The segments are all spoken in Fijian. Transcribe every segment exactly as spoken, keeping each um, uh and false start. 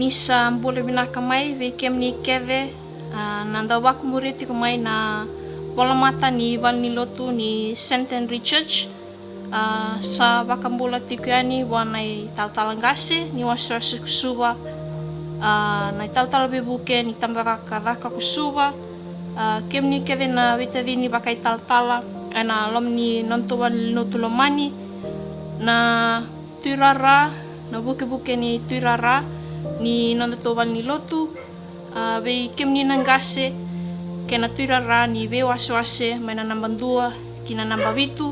Ni sa bula vinaka mai vei kemuni kece, a, na dau vakamuria tiko mai na volamata ni valenilotu ni Centenary Church. A, sa vakabula tiko yani vua na italatala qase ni wasewase ko Suva, a, na italatala veivuke ni tabacakacaka ko Suva, a, kemuni kece na veitacini vakaitalatala ena loma ni nodatou valenilotu lomani, na tuirara, na vukevuke ni tuirara ni nodatou valenilotu, a, vei kemuni na qase kei na tuirara ni veiwasewase mai na naba dua ki na naba vitu,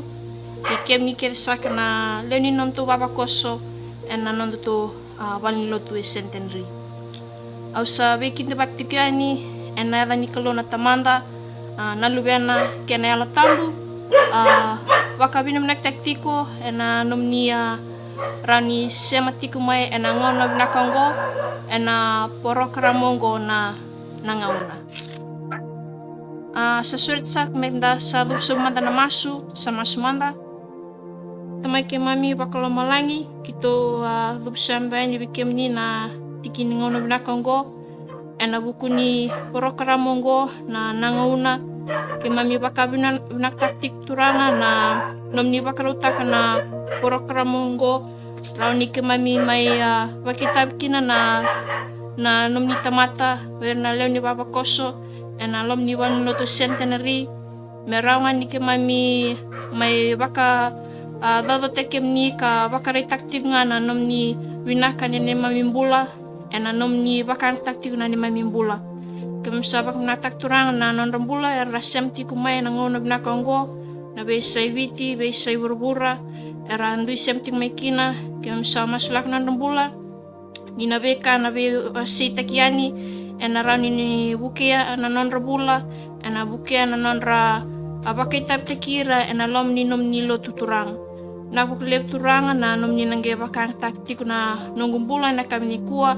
kei kemuni kece saka na lewe ni nodatou vavakoso ena nodatou, a, valenilotu e Centenary. Au sa veikidavaki tiko yani ena yaca ni Kalou na Tamada, a, na Luvena kei na Yalo Tabu. A, vakavinavinakataki tiko ena nomuni, a, rawa ni sema tiko mai ena gauna vinaka oqo ena porokaramu oqo na, na gauna. A, sa sureti saka meda sa cuva sobu mada na masu, sa masu mada. Tamai keimami vakalomalagi, keitou, a, cuva sobu yani vei kemuni na tiki ni gauna vinaka oqo ena vuku ni porokaramu oqo na, na gauna. Keimami vakavinavinakataka tiko Turaga na nomuni vakarautaka na porokaramu oqo, rawa ni keimami mai, a, vakaitavi kina na, na nomuni tamata, o ira na lewe ni vavakoso ena loma ni valenilotu Centenary. Me rawa ga ni keimami mai vaka, a, caucautaki kemuni ka vakaraitaka tiko ga na nomuni vinaka ena neimami bula, ena nomuni vakayagataka tiko na neimami bula. Keimami sa vakavinavinakataka Turaga na nodra bula era sema tiko mai ena gauna vinaka oqo, na veiyasai Viti, veiyasai vuravura era dui sema tiko mai kina. Keimami sa masulaka na nodra bula ni na veika na veiwaseitaki yani ena rawa ni, ni vukea na nodra bula, ena vukea na nodra, a, vakaitavitaki ira ena loma ni nomuni lotu Turaga. Vinaka vakalevu Turaga na nomuni na qai vakayagataka tiko na noqu bula ena yakavi nikua.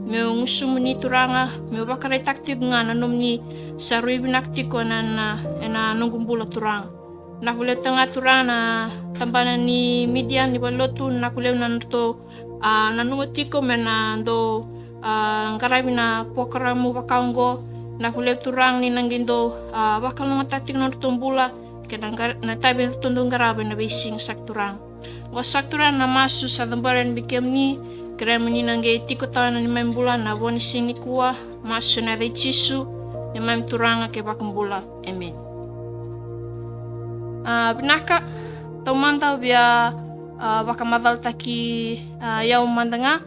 Meu gusumuni Turaga, meu vakaraitaka tiko ga na nomuni sa rui vinaka tiko ena, na, ena noqu bula Turaga. Vinaka vakalevu tale ga Turaga na tabana ni media ni valenilotu, vinaka vakalevu na nodratou, a, nanuma tiko me na dau, a, qaravi na porokaramu vaka oqo. Vinaka vakalevu Turaga ni na qai dau, a, vakalougatataka tiko na nodratou bula kei na qara-, na itavi eratou dau qarava ena veisiga saka Turaga. Oqo saka Turaga na masu sa cabori yani vei kemuni, kerea mo ni na qai tiko tawana ena neimami bula ena vo ni siga nikua. Masu ena yaca i Jisu, neimami Turaga kei Vakabula. Emeni. A, vinaka, taumada au via, a, vakamacalataki, a, au mada ga.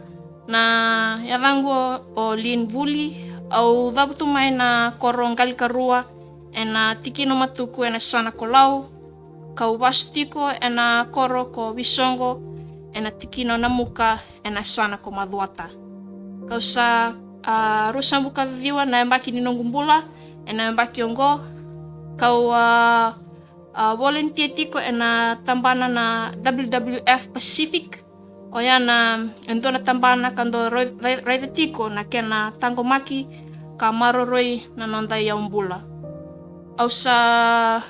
Na yacaqu o, o Lynn Vuli, au cavutu mai na koro o Qalikarua, ena tikina o Matuku, ena yasana ko Lau, kau vasu tiko ena koro ko Visoqo, ena tikina o Namuka, ena yasana ko Macuata. Kau sa, a, ruasagavulu ka ciwa na yabaki ni noqu bula ena yabaki oqo. Kau, a, a, volunteer tiko ena tabana na W W F Pacific. Oya na, e dua na tabana ka dau rai-, rai-, raica tiko na kena taqomaki ka maroroi na noda yaubula. Au sa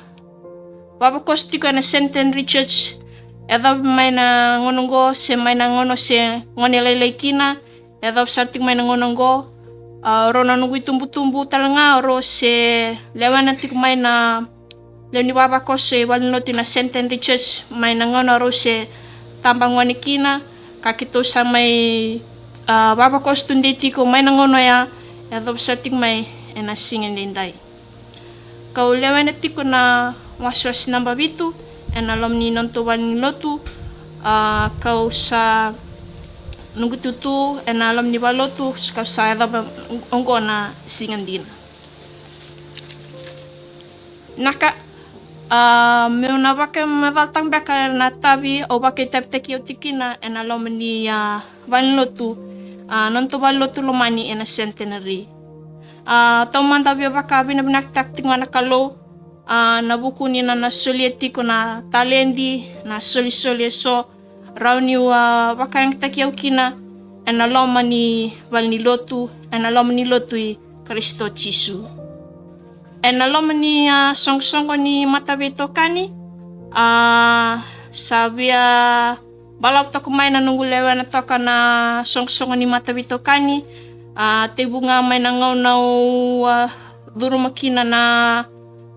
vavakoso tiko ena Centenary Church, e yacova mai na gauna oqo se mai na gauna se gone lailai kina, e yacova sara tiko mai na gauna oqo. A, rau na noqu itubutubu tale ga, rau se lewena tiko mai na lewe ni vavakoso e valenilotu na Centenary Church mai na gauna rau se tabagone kina, ka keitou sa mai, a, vavakoso tudei tiko mai na gauna oya, e yacova sara tiko mai ena siga edaidai. Kau lewena tiko na wasewase naba vitu ena loma ni nodatou valenilotu, a, kau sa noqu itutu ena loma ni valenilotu, kau sa yacova oqo na siga dina. Vinaka, a, meu na vakamacalataka beka na itavi au vakaitavitaki au tiko kina ena loma ni, a, valenilotu, a, nodatou valenilotu lomani ena Centenary. A, taumada au via vakavinavinakataka tiko ga na Kalou, a, ena vuku ni nona solia tiko na taledi, na isolisoli eso, rawa niu, a, vakayagataki au kina ena loma ni valenilotu, ena loma ni lotu i Karisito Jisu. Ena loma ni, a, soqosoqo ni mataveitokani, a, sa via balavu toka mai na noqu lewena toka na soqosoqo ni mataveitokani. A, tekivu ga mai na gauna au a, curuma kina na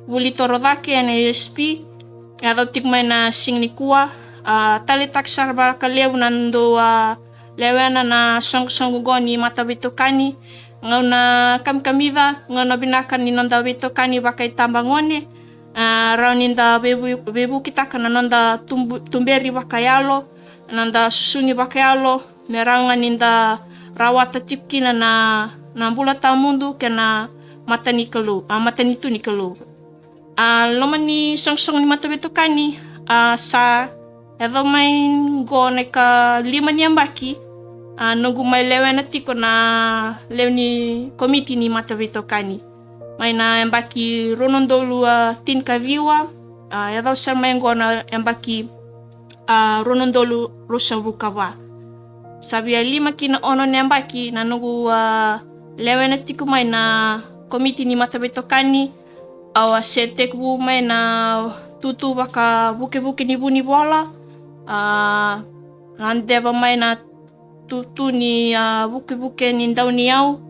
vuli toro cake ena U S P, e yaco tiko mai na siga nikua. A, taleitaki sara vakalevu na noqu a, lewena na soqosoqo oqo ni mataveitokani. Gauna kamikamica, gauna vinaka ni noda veitokani vakaitabagone. A, rawa ni da veivu-, veivukitaka na noda tubu-, tuberi vakayalo, na noda susugi vakayalo, me rawa ga ni da rawata tiko kina na, na bula tawamudu kei na mata ni Kalou, a, matanitu ni Kalou. A, loma ni soqosoqo ni mataveitokani, a, sa yaco mai oqo na ikalima ni yabaki, a, noqu mai lewena tiko na lewe ni komiti ni mataveitokani. Mai na yabaki rua na udolu a, tinikaciwa, a, yaco sara mai oqo na yabaki a, rua na udolu ruasagavulu ka va. Sa via lima ki na ono na yabaki na noqu a, lewena tiko mai na komiti ni mataveitokani. Au a se tekivu mai na tutu vakavukevuke ni vunivola. A, gadeva mai na tutu ni a, vukevuke ni dauniyau.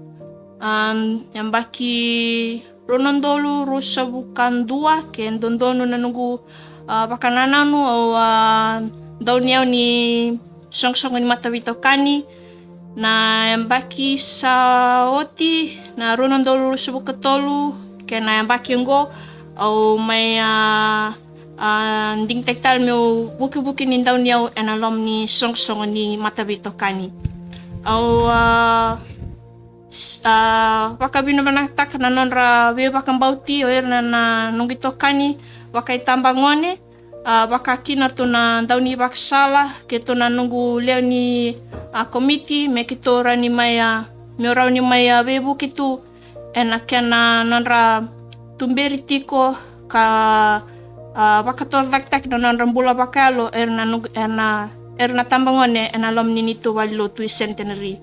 A, yabaki rua na udolu ruasagavulu ka dua, ke dodonu na noqu a, vakanananu au a, dauniyau ni soqosoqo ni mataveitokani. Na yabaki sa oti, na rua na udolu ruasagavulu ka tolu kei na yabaki oqo, au mai a, a, digitaki tale meu vukevuke ni dauniyau ena loma ni soqosoqo ni mataveitokani. Au a, s-, a, vakavinavinakataka na nodra veivakabauti o ira na, na noqu itokani vakaitabagone, a, vaka kina ratou na daunivakasala keitou na noqu lewe ni a, komiti, me keitou rawa ni mai a, meu rawa ni mai a, veivuke tu ena kena nodra tuberi tiko ka a, vakatorocaketaki na nodra bula vakayalo era na noqu, era na, era na tabagone ena loma ni neitou valenilotu e Centenary.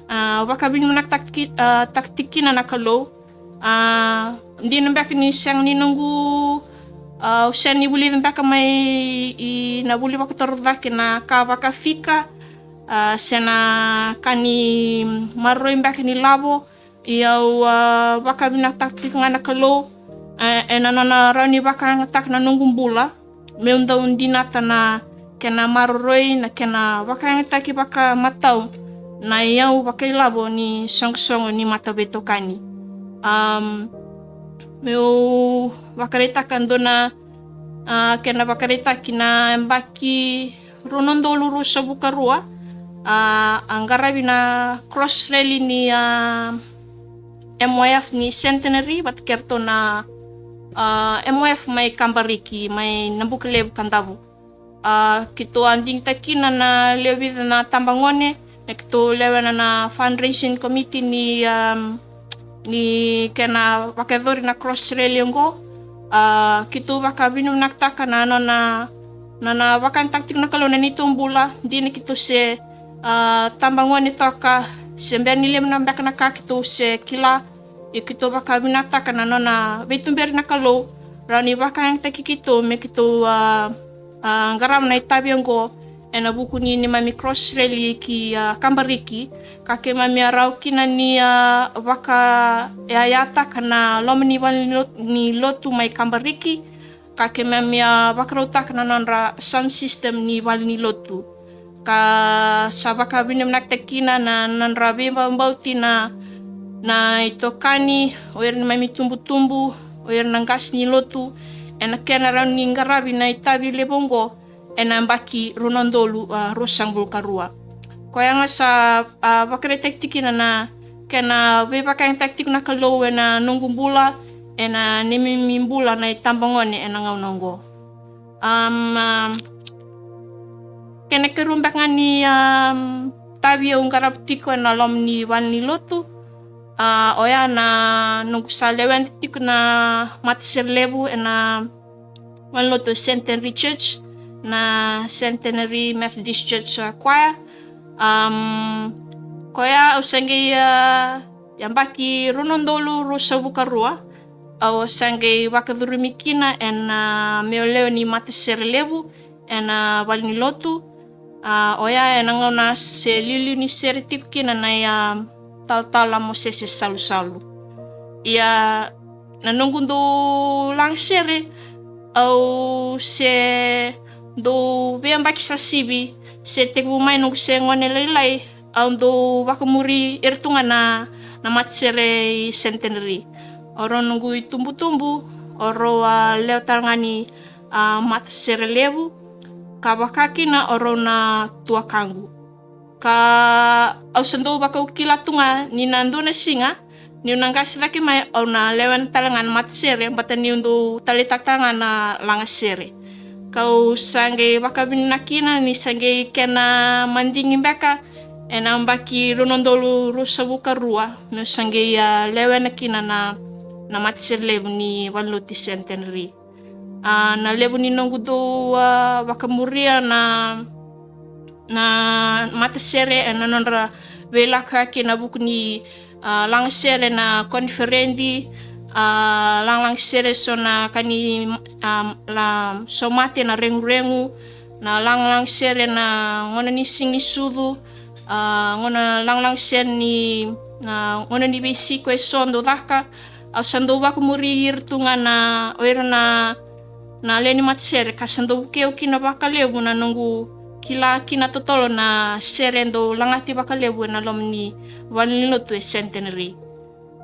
A, vakavinavinakataki, a, taki kina na Kalou. A, dina beka ni sega ni noqu a, au sega ni vulica beka mai i na vuli vakatorocake na ka vakafika, a, se na ka ni maroroi beka ni lavo. Ia au a, vakavinakataka tiko ga na Kalou e, ena nona rawa ni vakayagataka na noqu bula meu dau dinata na kena maroroi, na kena vakayagataki vakamatau na iyau vakailavo ni soqosoqo ni mataveitokani. Am, meu vakaraitaka dua na a, kena vakaraitaki, na yabaki rua na udolu ruasagavulu ka rua, a, a qaravi na cross rally ni a, M Y F ni Centenary vata kei ratou na a, M Y F mai Kabariki, mai Nabukelevu, Kadavu. A, keitou a digitaki kina na lewe vica na tabagone me keitou lewena na fundraising committee ni, am, ni kena vakayacori na cross rally oqo. A, keitou vakavinavinakataka na nona, nona vakayagataka tiko na Kalou na neitou bula. Dina keitou se a, tabagone toka, se bera ni levu na beka na ka keitou se kila. Ia keitou vakavinakataka na nona veituberi na Kalou, rawa ni vakayagataki keitou me keitou a, a, qarava na itavi oqo ena vuku ni neimami cross rally ki a, Kabariki, ka keimami a rawa kina ni a, vakayayataka na loma ni vale ni lo-, ni lotu mai Kabariki, ka keimami a, vakarautaka na nodra sound system ni valenilotu. Ka sa vakavinavinakataki kina na nodra veivakabauti na, na itokani, o ira na neimami itubutubu, o ira na qase ni lotu, ena kena rawa ni qaravi na itavi levu oqo ena yabaki rua na udolu a, ruasagavulu ka rua. Koya ga sa a, vakaraitaki tiko kina na kena veivakayagataki tiko na Kalou ena noqu bula, ena neimami bula na itabagone ena gauna oqo. Am, am, kena ikarua beka ga ni, am, itavi au qarava tiko ena loma ni valenilotu, a, oya na noqu sa lewena tiko na matasere levu ena valenilotu Centenary Church, na Centenary Methodist Church, a, Choir. Am, koya au sa qai, a, yabaki rua na udolu ruasagavulu ka rua, au sa qai vakacurumi kina ena, a, meu lewe ni matasere levu ena valenilotu. A, oya ena gauna se liuliu ni sere tiko kina na italatala Mosese Salusalu. Ia na noqu dau lagasere, au se dau veiyabaki sa sivi, se tekivu mai noqu se gone lailai, au dau vakamuri ira tu ga na, na matasere i Centenary. O rau noqu itubutubu, o rau a lewe tale ga ni, a, matasere levu, ka vaka kina o rau na tuakaqu. Ka au sa dau vakaukila tu ga ni na dua na siga, niu na qase cake mai, au na lewena tale ga na matasere, baleta niu dau taleitaka tale ga na lagasere. Kau sa qai vakavinaka kina ni sa qai kena madigi beka ena yabaki rua na udolu ruasagavulu ka rua, meu sa qai, a, lewena kina na, na matasere levu ni valenilotu i Centenary. A, na levu ni noqu dau, a, vakamuria na, na matasere ena nodra veilako ki na vuku ni, a, lagasere na koniferedi, a, lagalagasere eso na ka ni, a, la, saumate na reguregu, na lagalagasere na gauna ni siga ni sucu, a, gauna lagalagasere ni, a, gauna ni veisiko eso dau caka, au sa dau vakamuri ira tu ga na, o ira na, na lewe ni matasere, ka sa dau vukei au kina vakalevu na noqu kila kina totolo na sere dau lagati vakalevu ena loma ni valenilotu e Centenary.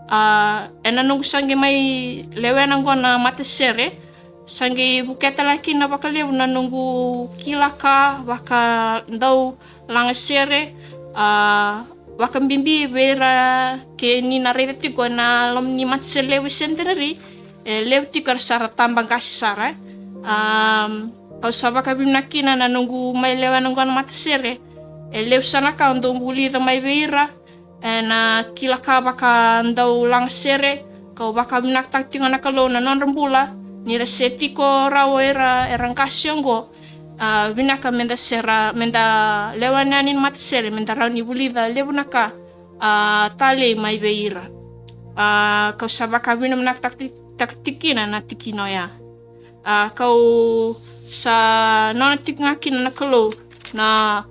A, ena noqu sa qai mai lewena oqo na matasere, sa qai vukea tale ga kina vakalevu na noqu kila ka vakadaulagasere, a, vakabibi vei ira ke ni na raica tiko ena loma ni matasere levu e Centenary, e levu tiko era sa ra tabaqase sara. A, kau sa vakavinaka kina na noqu mai lewena oqo na matasere, e levu sara na ka au dau vulica mai vei ira, ena kila ka vakadaulagasere, kau vakavinakataka tiko ga na Kalou na nodra bula, ni ra se tiko rawa o ira era qase oqo, a, vinaka meda sera, meda lewena yani na matasere, meda rawa ni vulica levu na ka, a, talei mai vei ira. A, kau sa vakavinakataka ti-, taka tiko kina na tikina oya. A, kau sa nona tiko ga kina na Kalou na,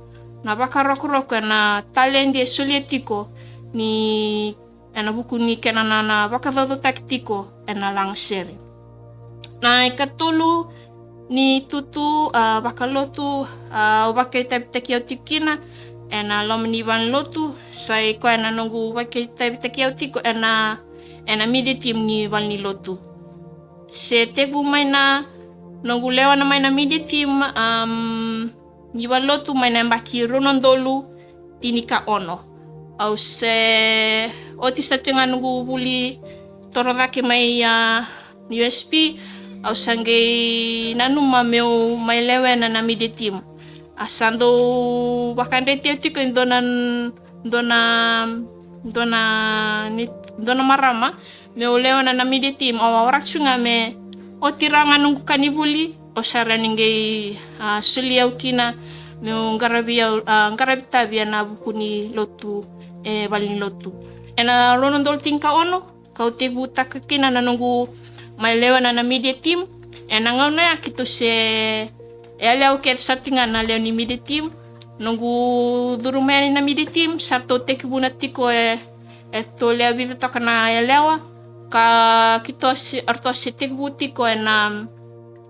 na vakarokoroko ena taledi e solia tiko ni ena vuku ni kena na, na vakacaucautaki tiko ena lagasere. Na ikatolu ni tutu, a, vakalotu, a, au vakaitavitaki au tiko kina ena loma ni valenilotu, sa i koya na noqu vakaitavitaki au tiko ena, ena media team ni valenilotu. Se tekivu mai na noqu lewena mai na media team, am, ni valenilotu mai na yabaki rua na udolu tinikaono. Au se oti sa tiko ga noqu vuli torocake mai, a, U S P, au sa qai nanuma meu mai lewena na media team. A sa dau vakadreti au tiko e dua na, dua na, dua na, ni, dua na marama, meu lewena na media team, au a waraka tu ga me oti rawa ga noqu ka ni vuli, au sa rawa ni qai, a, solia au kina meu qaravi au, a, qaravi tavi ena vuku ni lotu, e, valenilotu. Ena rua na udolu tinikaono, kau tekivutaka kina na noqu mai lewena na media team. Ena gauna ya keitou se yalewa kece sara tiko ga na lewe ni media team. Noqu curu mai yani na media team, sa ratou tekivuna tiko e, e ratou lewe vica toka na yalewa. Ka keitou se, ratou se tekivu tiko ena,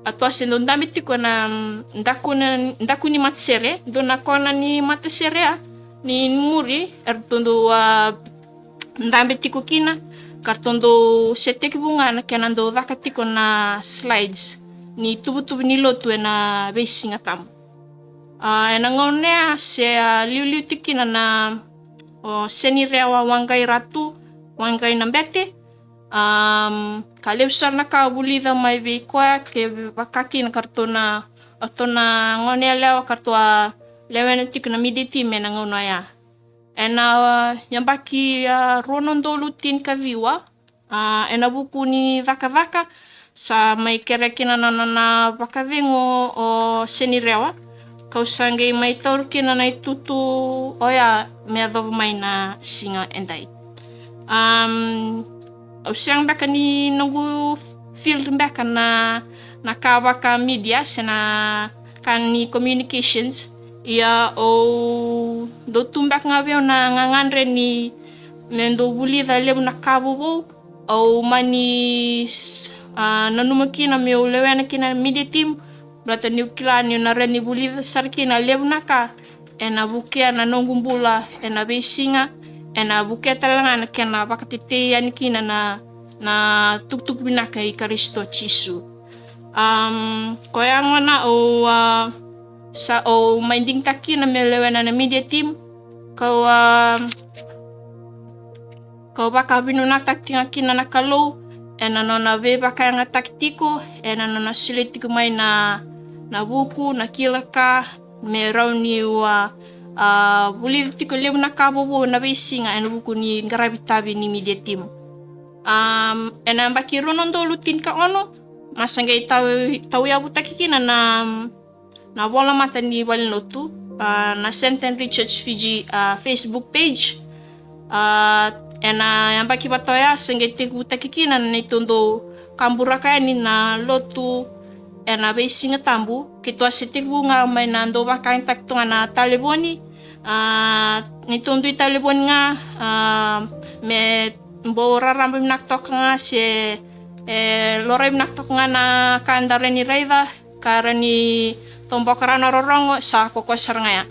ratou se dau dabe tiko ena, mm, daku na, daku ni matasere, dua na kona ni matasere ya, ni muri, e ratou dau, a, dabe tiko kina, ka ratou dau se tekivu ga na kena dau caka tiko na slides ni tuvatuva ni lotu ena veisiga tabu. A, ena gauna ya se, a, liuliu tiko kina na, o, Senirewa Waqairatu Waqainabete, am, ka levu sara na ka vulica mai vei koya, ke vaka kina ka ratou na, ratou na gone yalewa ka ratou a lewena tiko na media team ena gauna ya. Ena, a, yabaki, a, rua na udolu tinikaciwa, a, ena vuku ni cakacaka, sa mai kerea kina na nona vakacegu o Senirewa, kau sa qai mai taura kina na itutu oya me yacova mai na siga edai. Am, au sega beka ni noqu field beka na, na ka vaka media se na ka ni communications. Ia au dau tu beka ga vei au na gagadre ni me dau vulica levu na ka vovou. Au mani nanuma kina meu lewena kina na media team, baleta niu kila niu na rawa ni vulica sara kina levu na ka ena vukea na noqu bula ena veisiga, ena vukea tale ga na kena vakatetei yani kina na, na tukutuku vinaka i Karisito Jisu. Koya gona au sa, au mai digitaka kina meu lewena na media team. Kau a kau vakavinavinakataki tiko ga kina na Kalou ena nona veivakayagataki tiko, ena nona solia tiko mai na, na vuku, na kila ka me rawa niu a vulica tiko levu na ka vovou ena veisiga ena vuku ni qaravi tavi ni media team. Ena yabaki rua na udolu tinikaono, ma sa qai tau, tauyavutaki kina na na volamata ni valenilotu, na Saint Andrew Church Fiji Facebook page. Ena yabaki vata oya sa qai tekivutaki kina na neitou dau kaburaka yani na lotu ena veisiga tabu. Keitou a se tekivu ga mai na dau vakayagataki toka ga na talevoni, neitou dui talevoni ga me bau raraba vinaka toka ga se e lorai vinaka toka ga na ka eda rawa ni raica, ka rawa ni toboka rawa na rorogo, sa kokoya sara ga ya.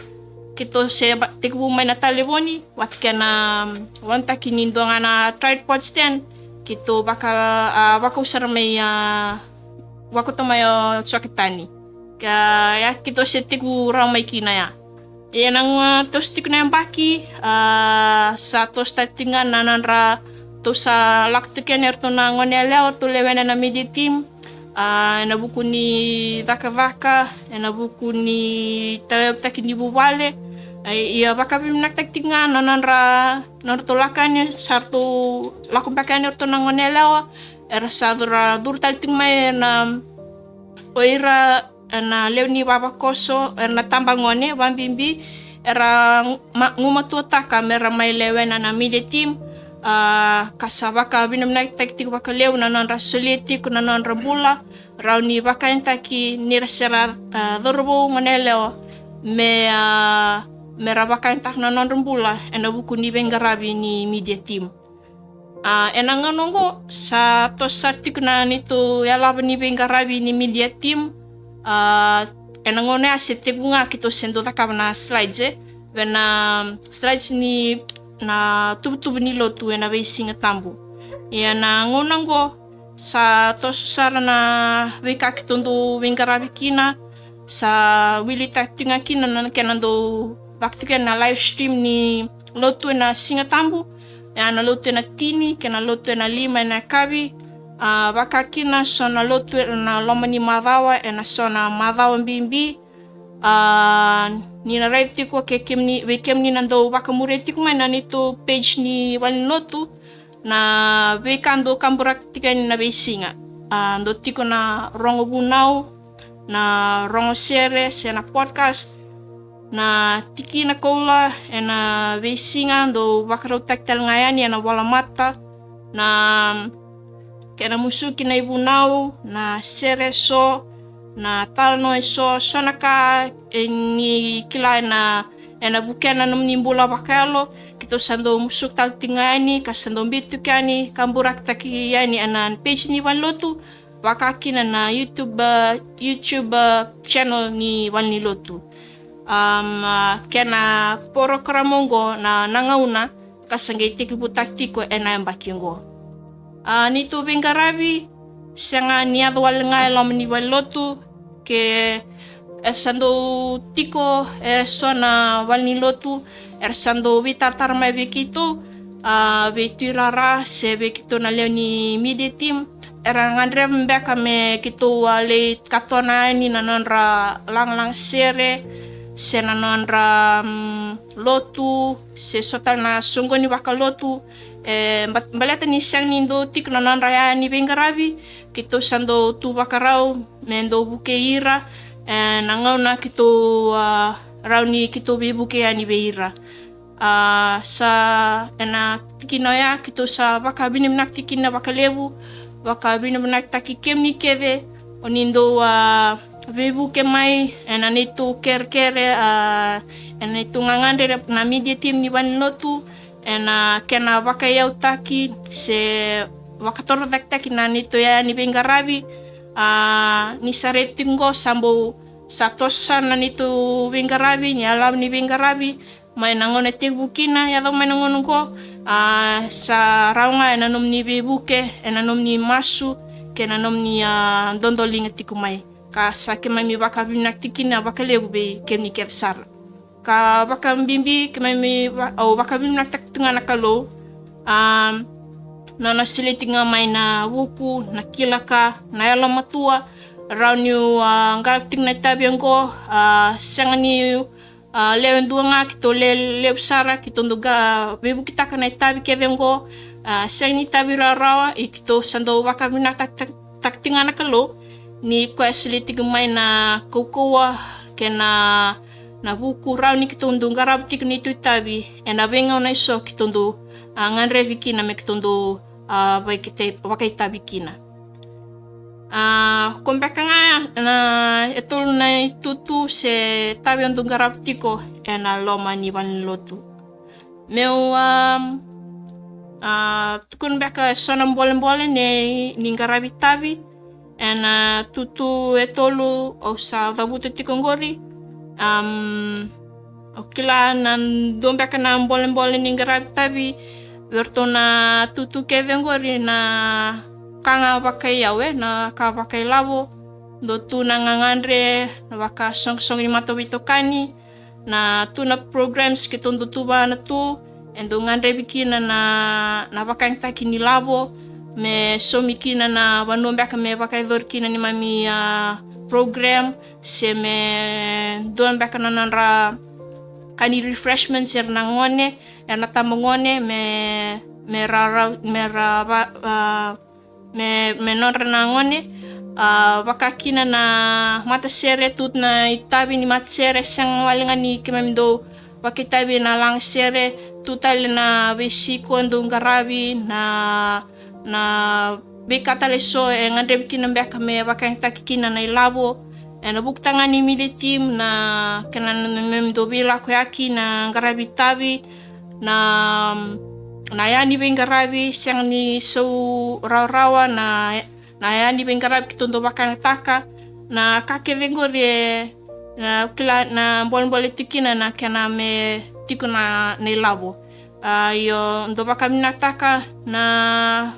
Keitou se tekivu mai na talevoni vata kei na vanutaki ni dua ga na tripod stand. Keitou vaka, a, vakau sara mai, a, vakauta mai o Joketani. Ka ya keitou se tekivu rawa mai kina ya. Ia na gauna toso tiko na yabaki, a, sa toso tale tiko ga na nodra, tou sa lako tiko yani eratou na gone yalewa, ratou lewena na media team. A, ena vuku ni cakacaka, ena vuku ni tauyavutaki ni vuvale. Ia vakavinavinakataki tiko ga na nodra, nodratou lako yani, sa ratou lako beka yani eratou na gone yalewa. Era sa curu, curu tale tiko mai na, o ira na lewe ni vavakoso, era na tabagone vabibi, era gumatuataka mera mai lewena na media team. A, ka sa vakavinavinakataki tiko vakalevu na nodra solia tiko na nodra bula, rawa ni vakayagataki ni ra se ra, a, cauravou gone yalewa me, a, mera vakayagataka na nodra bula ena vuku ni veiqaravi ni media team. A, ena gauna oqo sa toso sara tiko na neitou yalava ni veiqaravi ni media team. A, ena gauna ya se tekivu ga keitou se dau cakava na slides, e, vei na slides ni na tuvatuva ni lotu ena veisiga tabu. Ia na gauna oqo sa toso sara na veika keitou dau veiqaravi kina, sa wilitaki tiko ga kina na kena dau vakatiko na live stream ni lotu ena Siga Tabu, e, na lotu ena tini kei na lotu ena lima ena yakavi. A, vaka kina so na lotu ena loma ni macawa, ena so na macawa bibi. A, ni na raica tiko ke kemuni, vei kemuni na dau vakamuria tiko mai na neitou page ni valenilotu, na veika dau kaburaka tiko yani na veisiga. A, dau tiko na rogo vunau, na rogo sere se na podcast, na tikina koula ena veisiga dau vakarautaki tale ga yani ena volamata, na kena musuki na ivunau, na sere eso, na talanoa eso, so na ka e ni kila ena, ena vukea na nomuni bula vakayalo. Keitou sa dau musuki tale tiko ga yani, ka sa dau biu tiko yani, kaburakitaki yani ena page ni valenilotu, vaka kina na YouTube, a, YouTube, a, channel ni valenilotu. Am, a, kena porokaramu oqo na, na gauna ka sa qai tekivutaki tiko ena yabaki oqo. A, neitou veiqaravi sega ni yaco wale ga e loma ni valenilotu, ke e sa dau tiko eso na valenilotu era sa dau veitaratara mai vei keitou, a, vei Tui Rara se vei keitou na lewe ni media team. Era gadreva beka me keitou a lai katona yani na nodra lagalaga sere se na nodra, mm, lotu se so tale na soqoni vakalotu. E, ba-, baleta ni sega ni dau tiko na nodra yaya ni veiqaravi, keitou sa dau tu vakarau me dau vukei ira, e, na gauna keitou, a, rawa ni keitou veivukei yani vei ira. A, sa ena tikina oya keitou sa vakavinavinakataki kina vakalevu, vakavinavinakataki kemuni kece o ni dau, a, veivuke mai ena neitou kerekere, a, ena neitou gagadre na media team ni valenilotu, ena kena vakaiyautaki se vakatorocaketaki na neitou iyaya ni veiqaravi. A, ni sa raici tiko oqo sa bau sa toso sara na neitou veiqaravi, ni yalava ni veiqaravi mai na gauna e tekivu kina, yacova mai na gauna oqo, a, sa rawa ga ena nomuni veivuke, ena nomuni masu kei na nomuni, a, dodoliga tiko mai. Ka sa keimami vakavinavinaka tiko kina vakalevu vei kemuni kece sara. Ka vakabibi keimami va-, au vakavinavinakataka tu ga na Kalou, a, na nona solia tiko ga mai na vuku, na kila ka, na yalomatua, rawa niu, a, qaravi tiko na itavi oqo, a, sega niu, a, lewe dua ga, keitou le-, levu sara, keitou dau qa-, veivukitaka na itavi kece oqo, a, sega ni itavi rawarawa, ia keitou sa dau vakavinavinakataka tiko ga na Kalou ni koya e solia tiko mai na kaukauwa kei na, na vuku rawa ni keitou dau qarava tiko na neitou itavi ena veigauna eso keitou dau, a, gadrevi kina me keitou dau, a, vakaita-, vakaitavi kina. A, ko beka ga na e tolu na itutu se itavi au dau qarava tiko ena loma ni valenilotu. Meu, a, a, tukuna beka eso na bolebole ni, ni qaravi itavi ena itutu e tolu au sa cavuta tiko oqori. Am, au kila na dua beka na bolebole ni qaravi itavi vei iratou na itutu kece oqori na ka ga vakaiyau, e, na ka vakailavo. Dau tu na gagadre, na vakasoqosoqo ni mataveitokani, na tu na programs keitou dau tuvana tu, e dau gadrevi kina na, na vakayagataki ni lavo, me saumi kina na vanua beka me vakayacori kina neimami, a, program, se me dua beka na nodra ka ni refreshments era na gone, era na tabagone, me, me ra, ra, me ra va-, a, me, me nodra na gone, a, vaka kina na matasere, tu na itavi ni matasere, sega wale ga ni keimami dau vakaitavi ena lagasere, tu tale na veisiko e dau qaravi, na, na veika tale eso e gadrevi kina beka me vakayagataki kina na ilavo. Ena vuku tale ga ni media team, na kena na, na, me dau veilakoyaki na qaravi itavi, na, na iyaya ni veiqaravi, sega ni sau rawarawa na, na iyaya ni veiqaravi keitou dau vakayagataka, na ka kece oqori e, na kila na bolebole tiko kina na kena me tiko na, na ilavo. A, io, dau vakavinavinakataka na,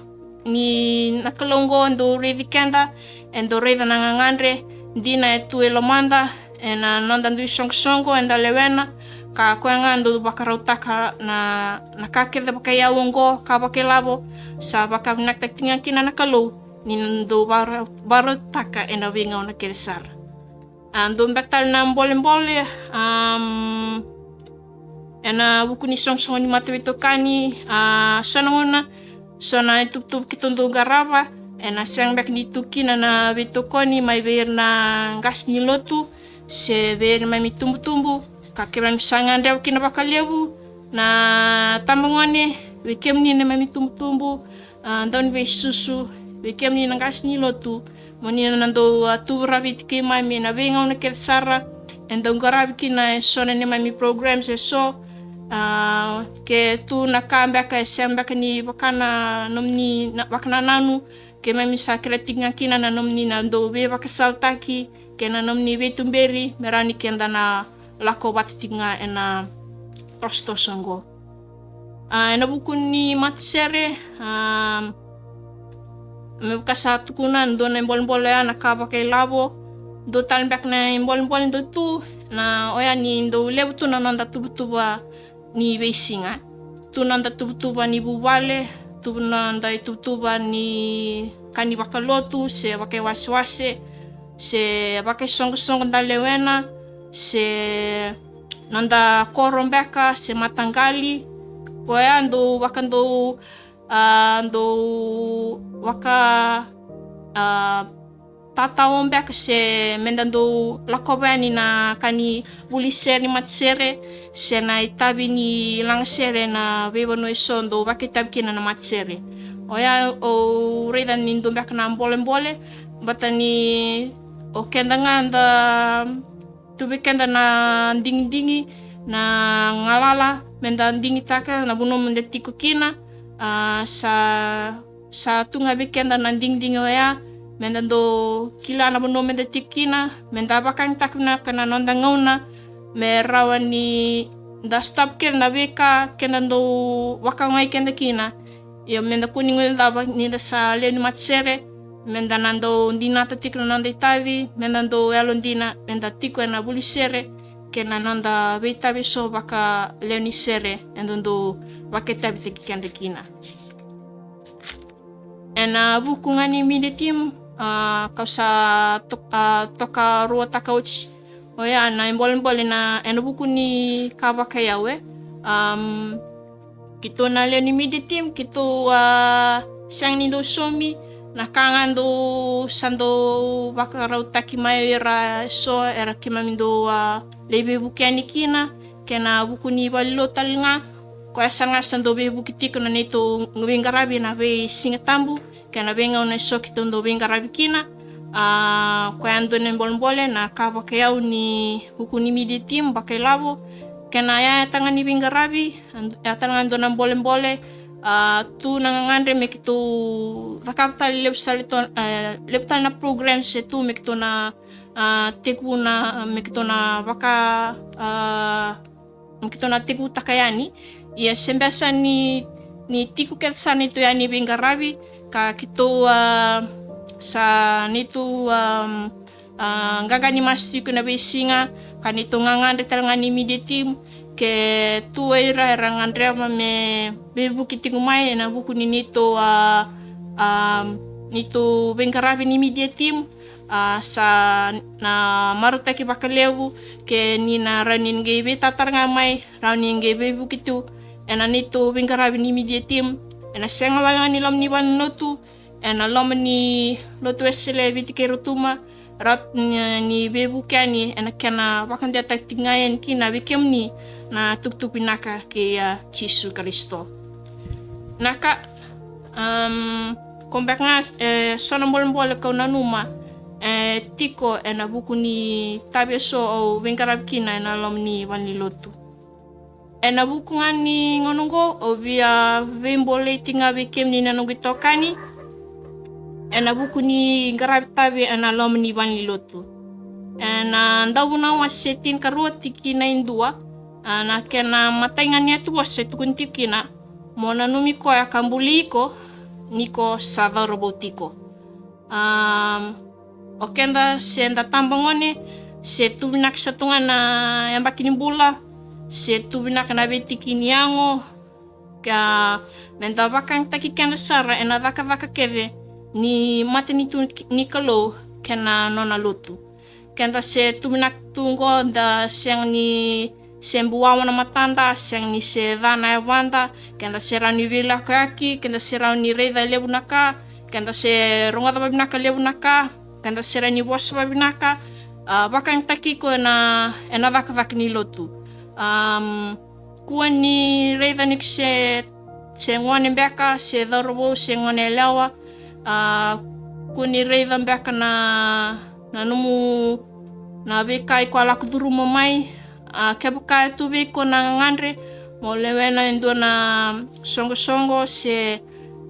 ni na Kalou oqo dau raici keda, e dau raica na gagadre, dina e tu e lomada, ena noda dui soqosoqo eda lewena, ka koya ga dau vakarautaka na, na ka kece vakaiyau oqo, ka vakailavo, sa vakavinavinakataki tiko ga kina na Kalou, ni dau vara-, vakarautaka ena veigauna kece sara. A, dua beka tale na bolebole, am, ena vuku ni soqosoqo ni mataveitokani, a, so na gauna, so na ituvatuva keitou dau qarava, ena sega beka ni tu kina na veitokoni mai vei ira na qase ni lotu, se vei ira neimami tubutubu, ka keimami sa gadreva kina vakalevu, na tabagone, vei kemuni neimami tubutubu, a, dau ni veisusu, vei kemuni na qase ni lotu, mo ni na dau, a, tuvu raviti keimami ena veigauna kece sara, e dau qaravi kina eso na neimami programs eso, a, ke tu na ka beka e sega beka ni vaka na nomuni na, vakanananu, keimami sa kerea tiko ga kina na nomuni na dau veivakasalataki, kei na nomuni veituberi, me rawa ni keda na lako vata tiko ga ena tosotoso oqo. A, ena vuku ni matasere, a, me vaka sa tukuna, dua na ibolebole oya na ka vakailavo, dua tale beka na ibolebole dau tu, na oya ni dau levu tu na noda tuvatuva ni veisiga. Tu na noda tuvatuva ni vuvale, tu na noda ituvatuva ni ka ni vakalotu, se vakaiwasewase, se vakaisoqosoqo da lewena, se noda koro beka, se mataqali. Koya dau vaka dau, a, dau vaka, a, tatao beka se meda dau lakova yani na ka ni vuli sere ni matasere, se na itavi ni lagasere na veivanua eso dau vakaitavi kina na matasere. Oya au raica ni dua beka na bolebole, baleta ni O keda ga da tu vei keda na digidigi, na galala, me da digitaka na vanua me da tiko kina. A, sa, sa tu ga vei keda na digidigi oya, me da dau kila na vanua me da tiko kina, me da vakayagataka vinaka na noda gauna, me rawa ni da stop keda na veika keda dau vakaogai keda kina. Ia me da kua ni guilecava ni da sa lewe ni matasere, me da na dau dinata tiko na noda itavi, me da dau yalodina, me da tiko ena vuli sere kei na noda veitavi eso vaka lewe ni sere eda dau vakaitavitaki keda kina. Ena vuku ga ni media team, a, kau sa to-, a, tokaruataka oti oya na ibolebole na ena vuku ni ka vakaiyau, e. Am, keitou na lewe ni media team, keitou, a, sega ni dau saumi na ka ga dau sa dau vakarautaki mai o ira eso era keimami dau, a, lai veivuke yani kina, kei na vuku ni valenilotu tale ga. Koya sa ga sa dau veivuke tiko na neitou veiqaravi ena veisiga tabu kei na veigauna eso keitou dau veiqaravi kina. A, koya dua na ibolebole na ka vakaiyau ni vuku ni media team vakailavo. Kei na yaya tale ga ni veiqaravi, a, yaya tale ga dua na bolebole. A, tu na gagadre me keitou cakava tale levu tale to-, e, levu tale na programs e tu me keitou na, a, tekivu na, me keitou na vaka, a, me keitou na tekivutaka yani. Ia se bera sara ni, ni tiko kece sara neitou yaya ni veiqaravi, ka keitou, a, sa neitou, am, a, qaqa ni masu tiko ena veisiga, ka neitou gagadre tale ga ni media team, ke tu o ira era gadreva me veivuke tiko mai ena vuku ni neitou, a, a, neitou veiqaravi ni media team. A, sa na marautaki vakalevu ke ni na rawa ni qai veitaratara ga mai, rawa ni qai veivuke tu ena neitou veiqaravi ni media team. Ena sega wale ga ni loma ni valenilotu, ena loma ni Lotu Wesele e Viti kei Rotuma, rawa ni, ni veivuke yani ena kena vakadewataki tiko ga yani kina vei kemuni na itukutuku vinaka kei, a, Jisu Karisito. Na ka, am, ko beka ga, e, so na bolebole kau nanuma, e, tiko ena vuku ni itavi eso au veiqaravi kina ena loma ni valenilotu. Ena vuku ga ni gauna oqo, au via veibolei tiko ga vei kemuni na noqu itokani ena vuku ni qaravi itavi ena loma ni valenilotu. Ena Dauvunau wase tinikarua tikina e dua, a, na kena imatai ga ni yatuvosa e tukuni tiko kina: Mo nanumi koya ka buli iko ni ko sa cauravou tiko. Am, o keda se da tabagone, se tu vinaka sara tu ga na yabaki ni bula, se tu vinaka na veitiki ni yago, ka me da vakayagataki keda sara ena cakacaka kece ni matanitu ni Kalou kei na nona lotu. Keda se tu vinaka tu oqo, da sega ni se buwawa na matada, sega ni se ca na yavada, keda se rawa ni veilakoyaki, keda se rawa ni raica levu na ka, keda se rogoca vavinaka levu na ka, keda se rawa ni vosa vavinaka, a, vakayagataki iko ena, ena cakacaka ni lotu. Am, kua ni raica ni ko se, se gone beka, se cauravou, se gone yalewa, a, kua ni raica beka na, na nomu, na veika iko a lako curuma mai. A, kevaka e tu vei iko na gagadre mo lewena e dua na soqosoqo se,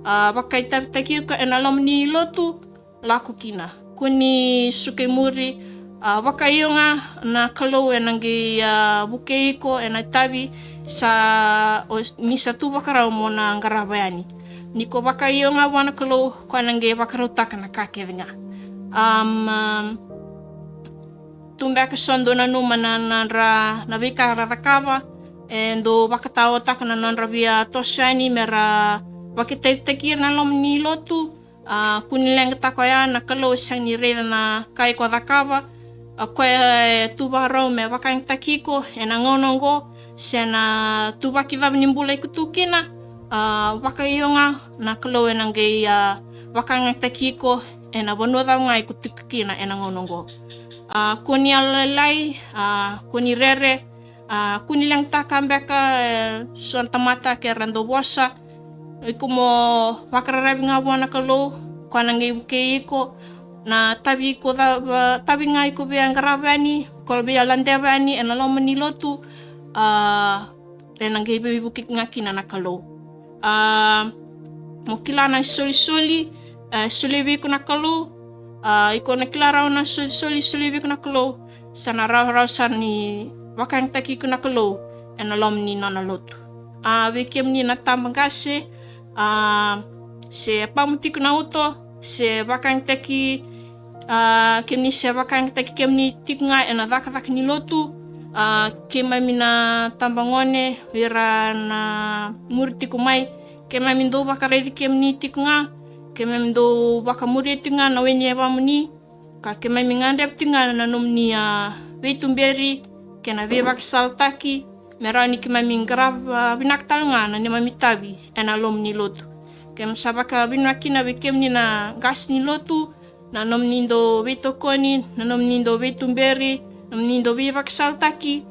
a, vakaitavitaki iko ena loma ni lotu, lako kina. Kua ni suka i muri, a, vakaio ga na Kalou ena qai, a, vukei iko ena itavi sa, o, ni sa tu vakarau mo na qarava yani. Ni ko vakaio ga vua na Kalou, koya na qai vakarautaka na ka kece ga. Am, am, tu beka so dou nanuma na, na nodra, na veika ra cakava, e dau vakataotaka na nodra via toso yani me ra vakaitavitaki ira na loma ni lotu. A, kua ni leqataka oya, na Kalou e sega ni raica na ka iko cakava. A, koya e tu vakarau me vakayagataki iko ena gauna oqo, se na ituvaki cava ni bula iko tu kina. A, vakaio ga, na Kalou ena qai, a, vakayagataki iko ena vanua cava ga iko tiko kina ena gauna oqo. A, kua ni yalolailai, a, kua ni rere, a, kua ni leqataka beka, e, so na tamata ke ra dau vosa. Iko mo vakararavi ga vua na Kalou, koya na qai vukei iko. na tavi ko cava, tavi ga iko via qarava yani, ko via ladeva yani ena loma ni lotu, a, ena qai veivuke ga kina na Kalou. A, mo kila na isolisoli, e, solia vei iko na Kalou. A, iko na kila rawa na isolisoli, solia vei iko na Kalou. Sa na rawarawa sara ni vakayagataki iko na Kalou ena loma ni nona lotu. A, vei kemuni na tabaqase, a, se pamu tiko na uto, se vakayagataki, a, kemuni se vakayagataki kemuni tiko ga ena cakacaka ni lotu, a, keimami na tabagone, o ira na muri tiko mai, keimami dau vakaraici kemuni tiko ga, keimami dau vakamuria tiko ga na we ni yavamuni, ka keimami gadreva tiko ga na nomuni, a, veituberi kei na veivakasalataki, me rawa ni keimami qarava vinaka tale ga na neimami itavi ena loma ni lotu. Keimami sa vakavinavinaka kina vei kemuni na qase ni lotu, na nomuni dau veitokoni, na nomuni dau veituberi, na nomuni dau veivakasalataki,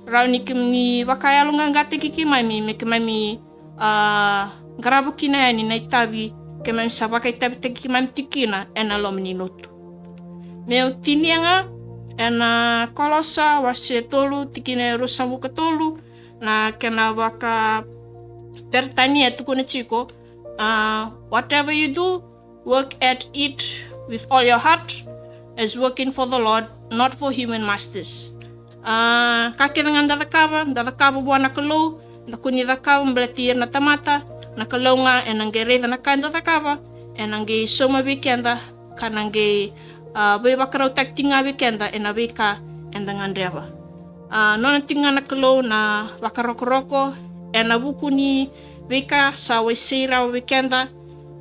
rawa ni kemuni vakayaloqaqataki keimami, me keimami, a, qarava kina yani na itavi keimami sa vakaitavitaki keimami tiko kina ena loma ni lotu. Meu tinia ga ena Kolosa wase tolu, tikina e ruasagavulu ka tolu, na kena vakaperitania e tukuna tiko, a, whatever you do, work at it with all your heart, as working for the Lord, not for human masters. A, ka kece ga da cakava, da cakava vua na Kalou, da kua ni cakava baleti ira na tamata, na Kalou ga ena qai raica na ka eda cakava, ena qai sauma vei keda, ka na qai, a, veivakarautaki tiko ga vei keda ena veika eda gadreva. A, nona tiko ga na Kalou na vakarokoroko ena vuku ni veika sa wasei rawa vei keda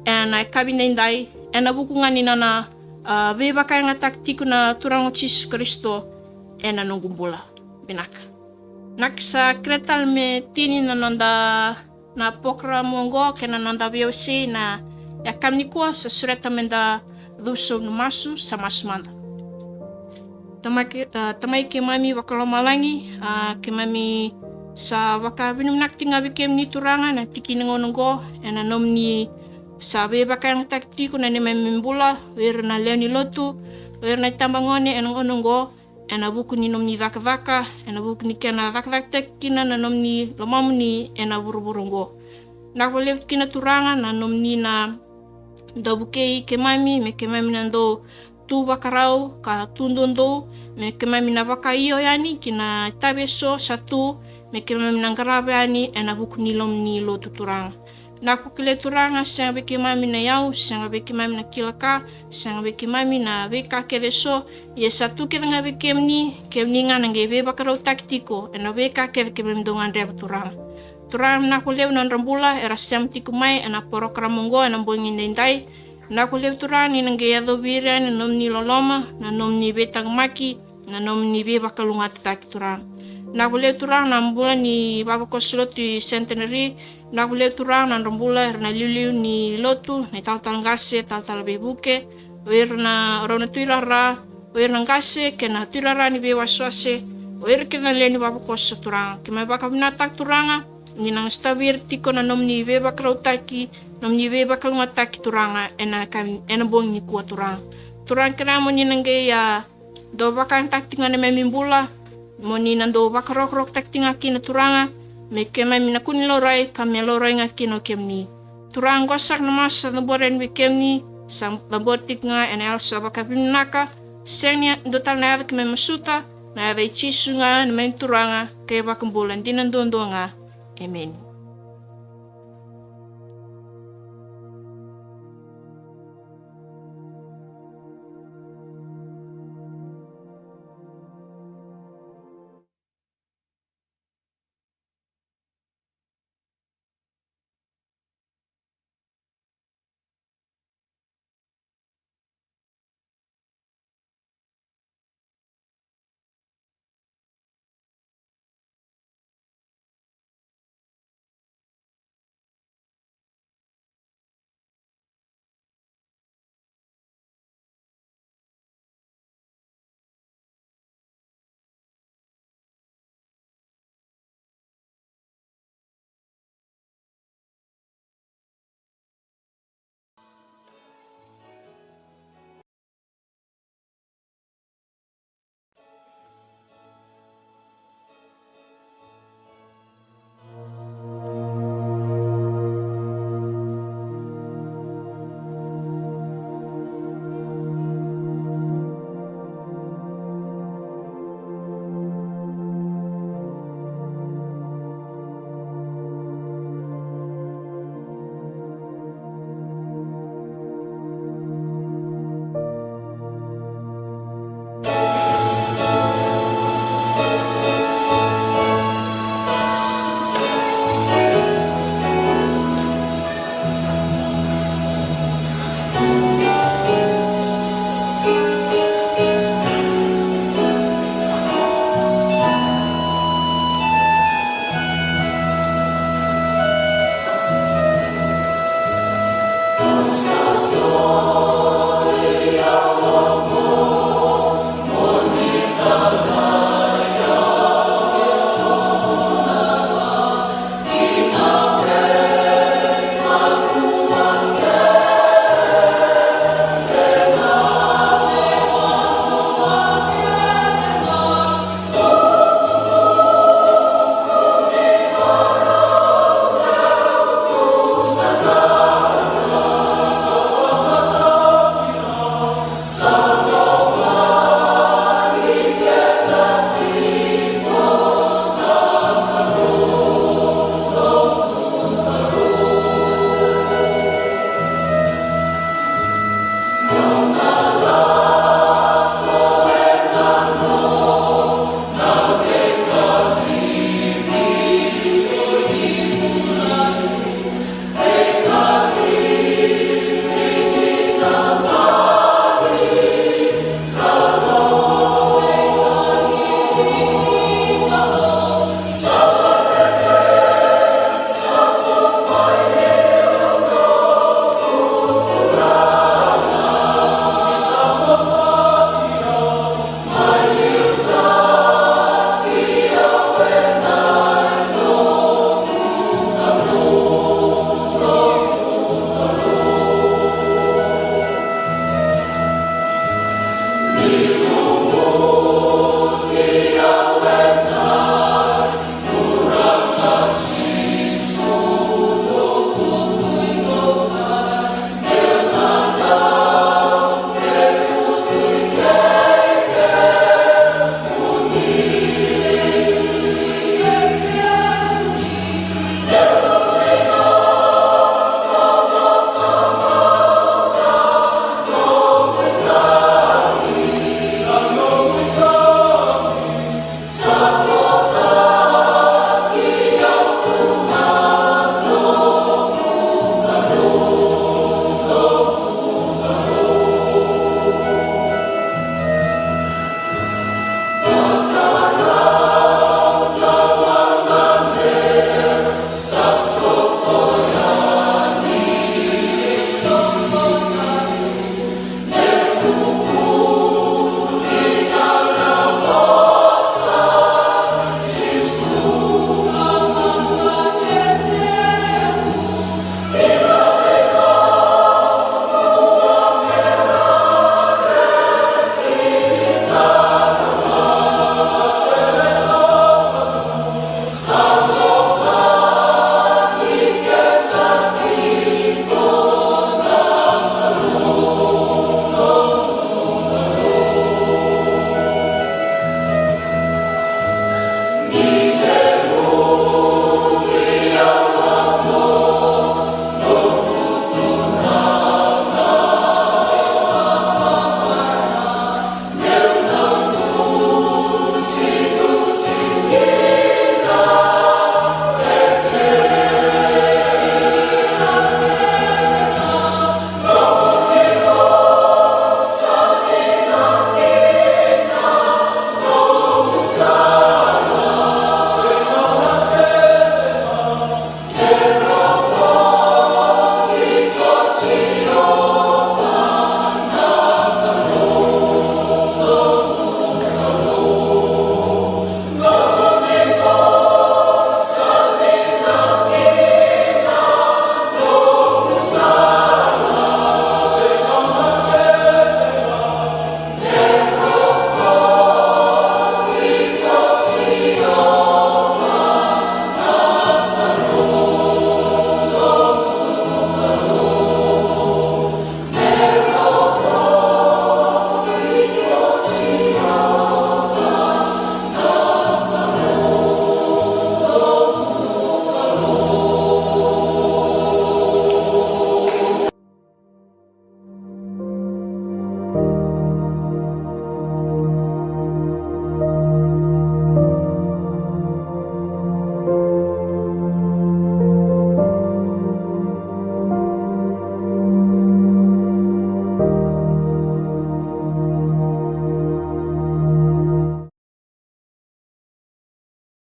ena yakavi edaidai, ena vuku ga ni nona, a, veivakayagataki tiko na Turaga o Jisu Karisito ena noqu bula. Vinaka. Na ka sa kere tale me tini na noda na program oqo kei na noda veiwasei na yakavi nikua. Sa sureta meda cuva sobu na masu, sa masu mada. Tamai ke-, a, Tamai keimami vakalomalagi, a, keimami sa vakavinavinaka tiko ga vei kemuni Turaga na tiki ni gauna oqo, ena nomuni sa veivakayagataki tiko na neimami bula, o ira na lewe ni lotu, o ira na itabagone ena gauna oqo, ena vuku ni nomuni cakacaka, ena vuku ni kena cakacakataki kina na nomuni lomamuni ena vuravura oqo. Vinaka vakalevu kina Turaga na nomuni na dau vukei keimami, me keimami na dau tu vakarau ka tu doudou, me keimami na vakaio yani ki na itavi eso sa tu, me keimami na qarava yani ena vuku ni loma ni lotu Turaga. Vinaka vakalevu Turaga, sega vei keimami na iyau, sega vei keimami na kila ka, sega vei keimami na veika kece eso, ia sa tu kece ga vei kemuni, kemuni ga na qai veivakarautaki tiko ena veika kece keimami dau gadreva Turaga. Turaga, vinaka vakalevu na nodra bula era sema tiko mai ena porokaramu oqo ena bogi edaidai. Vinaka vakalevu Turaga ni na qai yacovi ira yani na nomuni loloma, na nomuni veitaqomaki, na nomuni veivakalougatataki Turaga. Vinaka vakalevu Turaga na bula ni vavakoso lotu i Centenary. Vinaka vakalevu Turaga na nodra bula era na iliuliu ni lotu, na italatala qase, talatala veivuke, o ira na rau na tuirara, o ira na qase kei na tuirara ni veiwasewase, o ira kece na lewe ni vavakoso Turaga. Keimami vakavinavinakataka Turaga ni na sotavi ira tiko na nomuni veivakarautaki, nomuni veivakalougatataki Turaga ena ka-, ena bogi nikua Turaga. Turaga kerea mo ni na qai, a, dau vakayagataki tiko ga na neimami bula, mo ni na dau vakarokorokotaki tiko ga kina Turaga, me keimami na kua ni laurai ka me laurai ga kina o kemuni. Turaga, oqo saka na masu sa cabori yani vei kemuni, sa cabori tiko ga ena yalo sa vakavinavinaka, sega ni dua tale na yaca keimami masuta, na yaca i Jisu ga na neimami Turaga kei Vakabula dina duadua ga. Emeni.